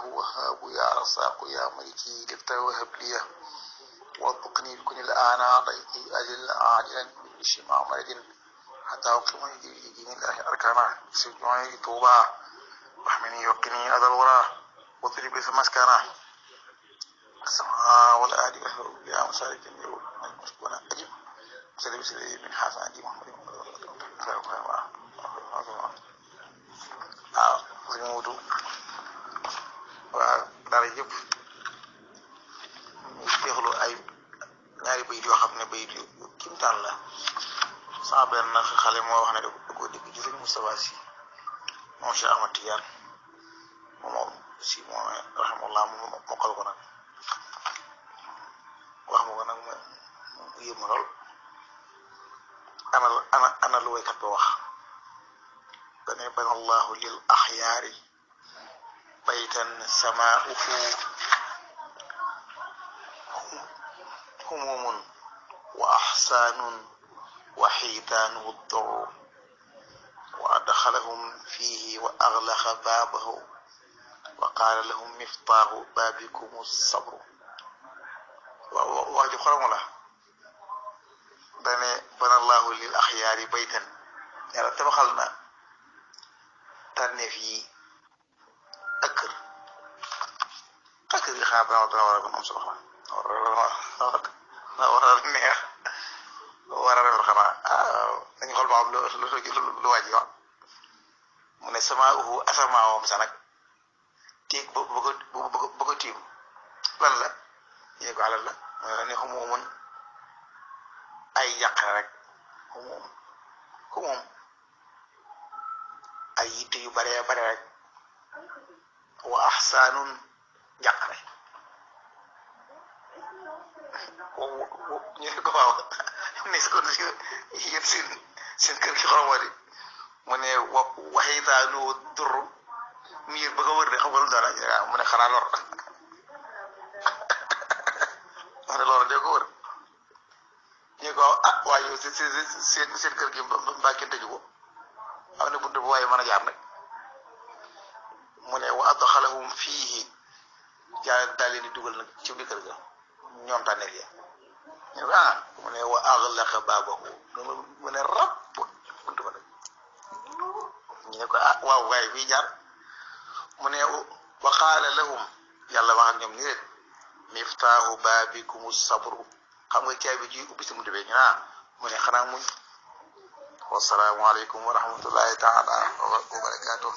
وهاب يا رزاق يا ملكي لفت وهب لي وارزقني بكن الآن ضيقي أجل عاجلا بشمع مرد حتى أقيم دين الله أركانا سجوني طوبى واحمني وقني أذى الورى واضرب بث مسكنا السماء والآدي يا مسالك يقول المسكونة أجب سلم سلم من حافظ عندي محمد wudu waa dara yëpp ñu jeexlu ay ñaari bayit yoo xam ne bayit yu kimtaan la sama benn xale moo wax ne da ko dégg ci sëñ Moustapha Sy moom Cheikh Ahmad Tidiane moom si moom rahimahullah mu mokkal ko nag wax ma ko nag mu yéem lool ana lu waykat ba wax dane bana allahu lil axyaari baytan samaa'uhu humumun wa axsaanun wa xiitaanuhu durru wa adxalahum fiihi wa aglaqa baabahu wa qaala lahum miftaahu baabikum sabru wax ji xoromu la dane bana allahu lil axyaari baytan yàlla tabaxal na tànneef yi ak kër gi xanaa dana war a gën am solo war a neex war a rafet xanaa dañu xool ba xam lu waaj wax mu ne sama uhu asamaawam sa nag téeg ba ko tiim lan la ñu ko alal la mooy ne xumumun ay yàqare rek xumum ay yitte yu bare bare rek wa axsaanun njàqare ñu ne ko waaw ne si kon yéen seen kër gi xoromoo di mu ne waxiitaanu dur miir ba ko wër de xam nga lu dara mu ne xanaa lor wax ne lor de ko wër ñu ko ah waaye yow seen kër gi mbaa kenn tëju ko am na buntu bu waaye mën a jaar nag mu ne wa adxalahum fiihi jaay daal leen di dugal nag ci biir kër ga ñoom tànneel ya ñu ko mu ne wa aglaqa baabahu mu ne rab buntu ba nag ñu ne ko waaw waaye fii jaar mu ne wa qaala lahum yàlla wax ak ñoom ni leen miftaahu baabikum sabru xam nga caabi ji ubbi si buntu bee ñu mu ne xanaa muñ wassalaamu aleykum wa rahmatullahi taala wa barakatuh